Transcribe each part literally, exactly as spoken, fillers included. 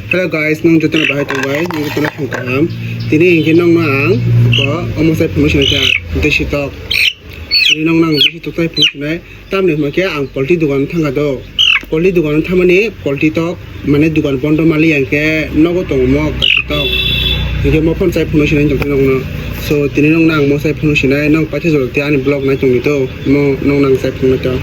Hello guys, nung jotono bahai tongbai, nung jotono phung kaham. Tini hinkhe nongno ang ko omo sai phunuk sinai kha, desi tok. Tini nongno ang desi tok tai phunuk sinai. Tamni hwnba khe ang poultry dukano thangkha do. Poultry dukano thangmani poultry tok, mane dukan bondo mali hinkhe nogo tongo mo kaisa tok. Hinkhe mo phone sai phunuk sinai tongkhe nongno. So tini nongno ang mo sai phunuk sinai, nong paitha jora tei ani vlog nai tongdi to, mo nongno ang sai phunuk to.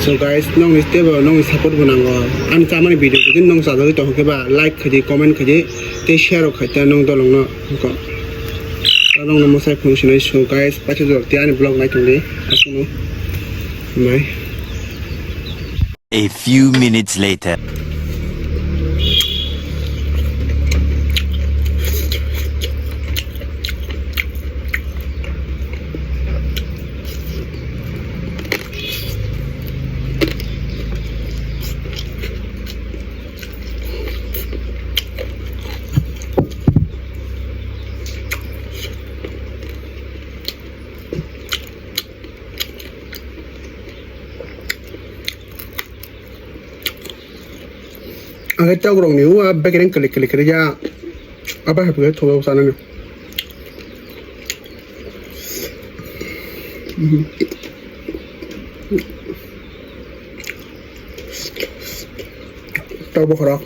So guys, nongni teibo nongni support bo nango. Ani chamani video jodi nong chajagwi tongkhe ba like khaidi, comment khaidi, tei share rok khaidi nong dolongno. Ko. Ta nongno mo sai phunuk sinai. So guys, paitha jora tei ani vlog nai tongdi. Aswkno. Bye. A few minutes later. Ang khe tok rok ni o a bekereng kwlwi kwlwi kwlwi ya. Abo hai khe thogo sanani. Tok bokhorok.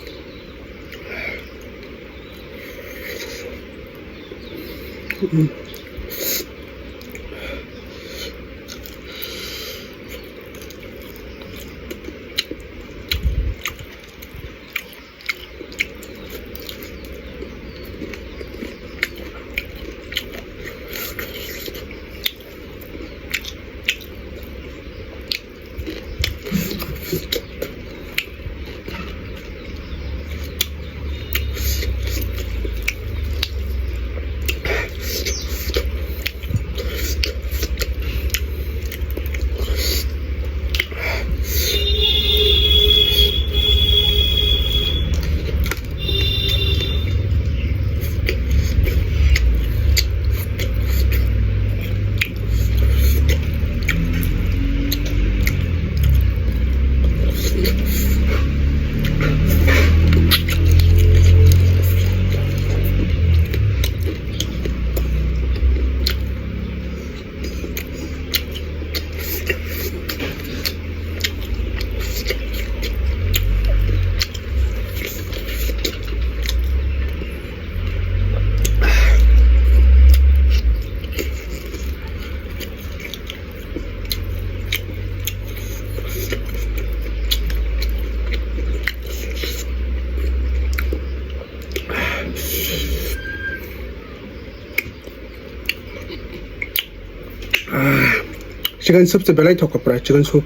Ah, chicken soup se belai thok kha pura, chicken soup.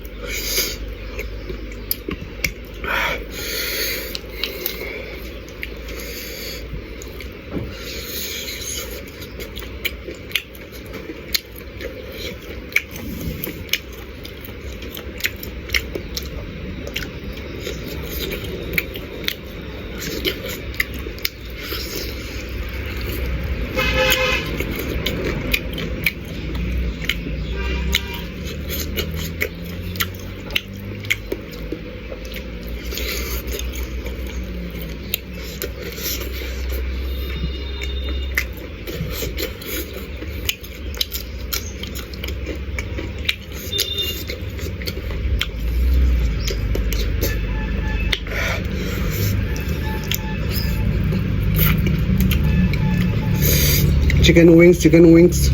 Chicken wings, chicken wings.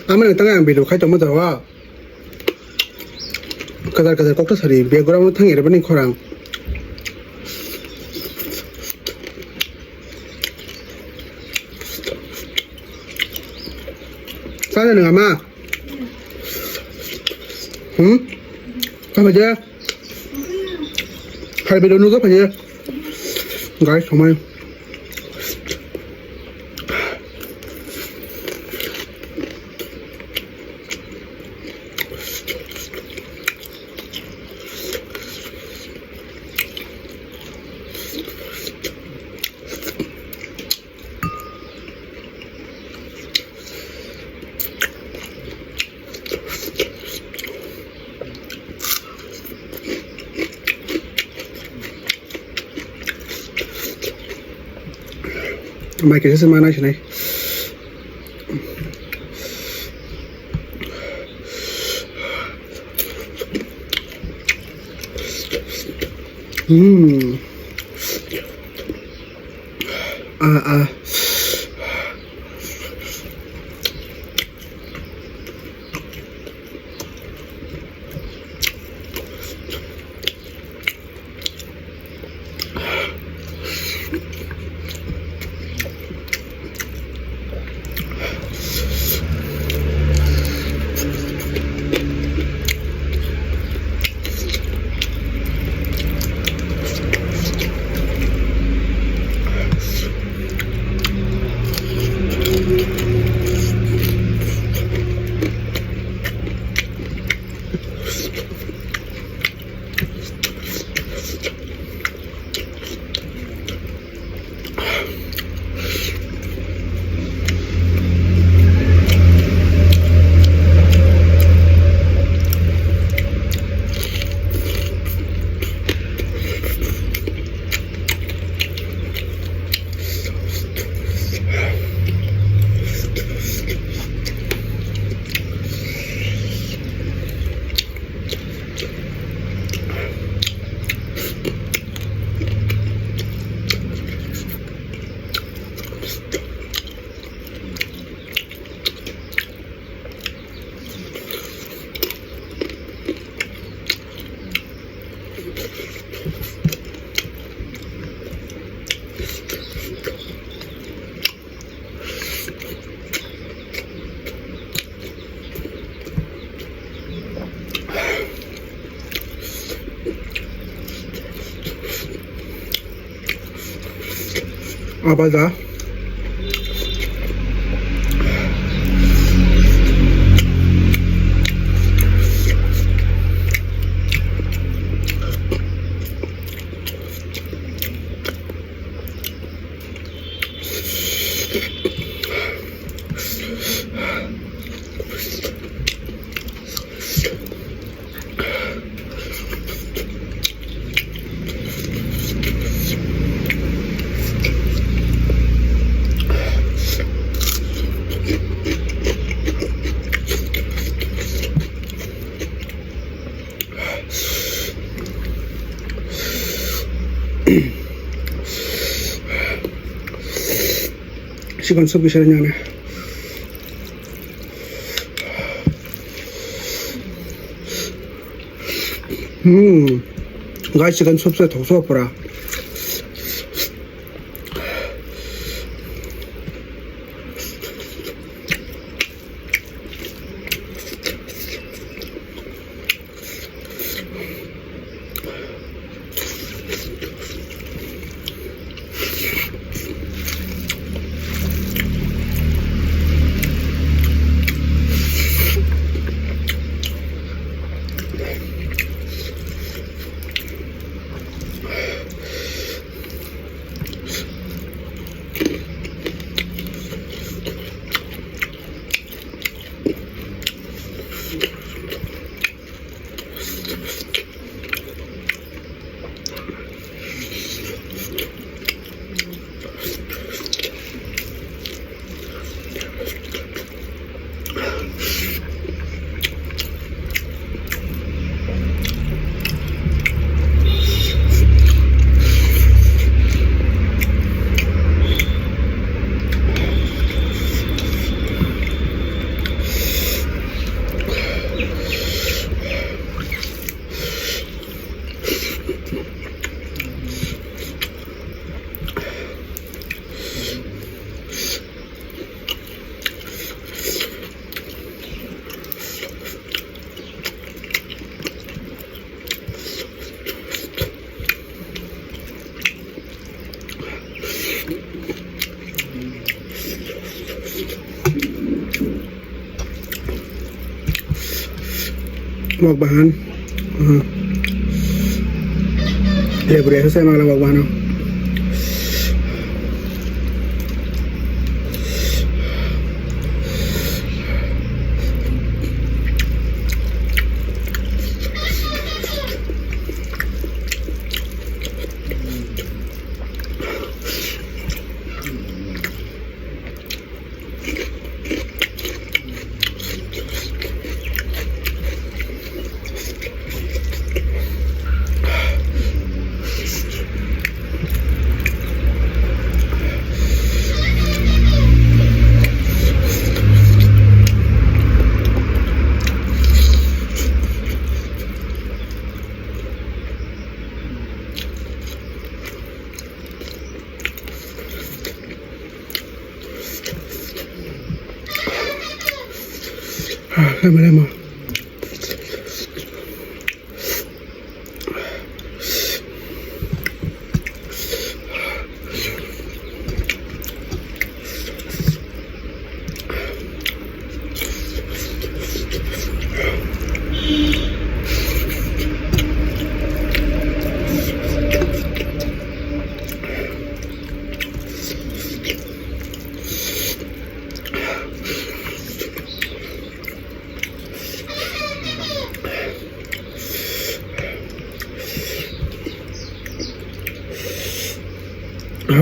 Amani tang ang video khai tongma jaga. Kadar kadar kok ta sari, background thang erebani khorang. Sana nang ama. Hmm? Apa aja? Hai, video nunggu apa aja? Guys, sama. Mai kaisa se ma nai sinai. Hmm. Ah, ah. Apa dah? Sikon sok bisa nyana. Hmm. Guys, sikon sok sa thok sok pura. Mok bahan. Aha. Lebu resa sai magla mok bahano. Lama, lama.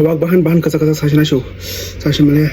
Wak bahan, bahan kachak kachak sasinai su, sasimale.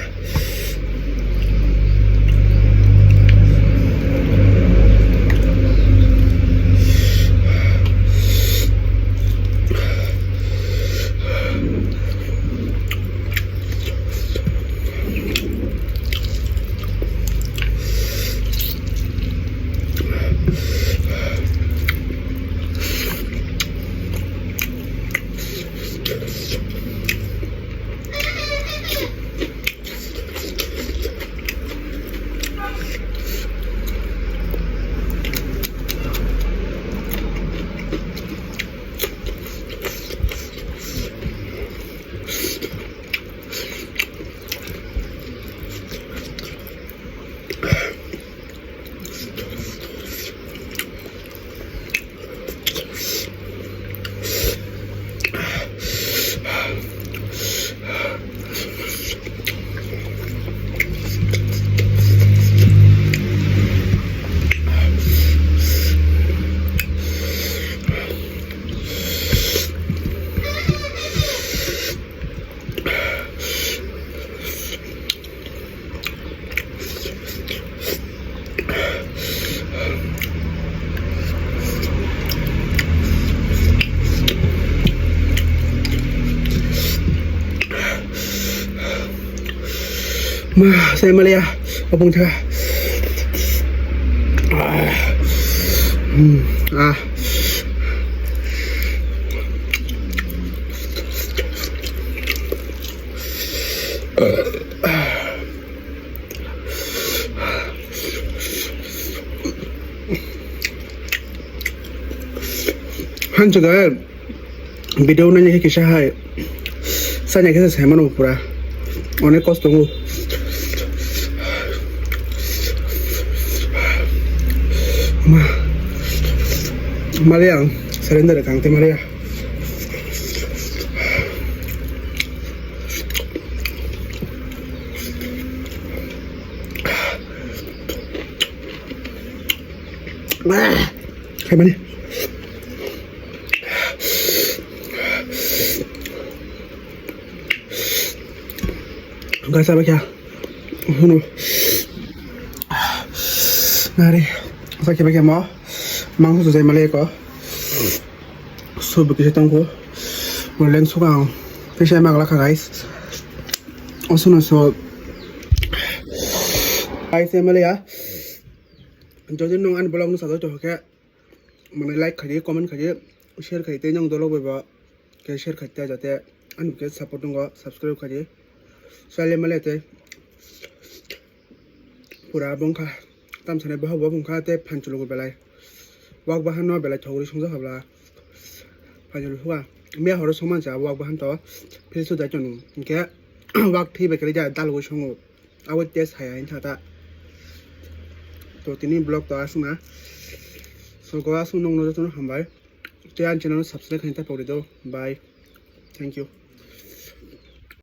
Ma, sai maliya, abong tha. Ah. Hmm, ah. Hancho da video nanya khe kisa hai. Sanya khe sai mano pura. Onek kosto ngo. Ma. Maliya ang surrender kang te maliya. Khaimani. Gasa bakya. Hunu. Nari. Sakya bakya mo. Mangso jai male ko. Soup bo kisa tongkho. Bo leng suka ang. Kisa magla kha, guys. Osuno so. Guys, M L A ya. Jodi nung ani vlog no sajak to khe. Mane like khaidi, comment khaidi, share khaidi, tei nung dolo bai ba. Khe share khaidi jate. Ani khe support nungo, subscribe khaidi. Chale male te. Pura bongkha. Tam sane boha boha bongkha te phanchulugo belai. Wak bahan no belai thogri songja habla. Phanchulu huwa. Miya horo songman cha wak bahan to. Philsu dai chonu. Hingke wak thi bekari ja dalgo songo. Abo test haya hin thata. To tini vlog to asna. So go asung nong no jotono hambai. Te an channel subscribe khain ta pokri do. Bye. Thank you.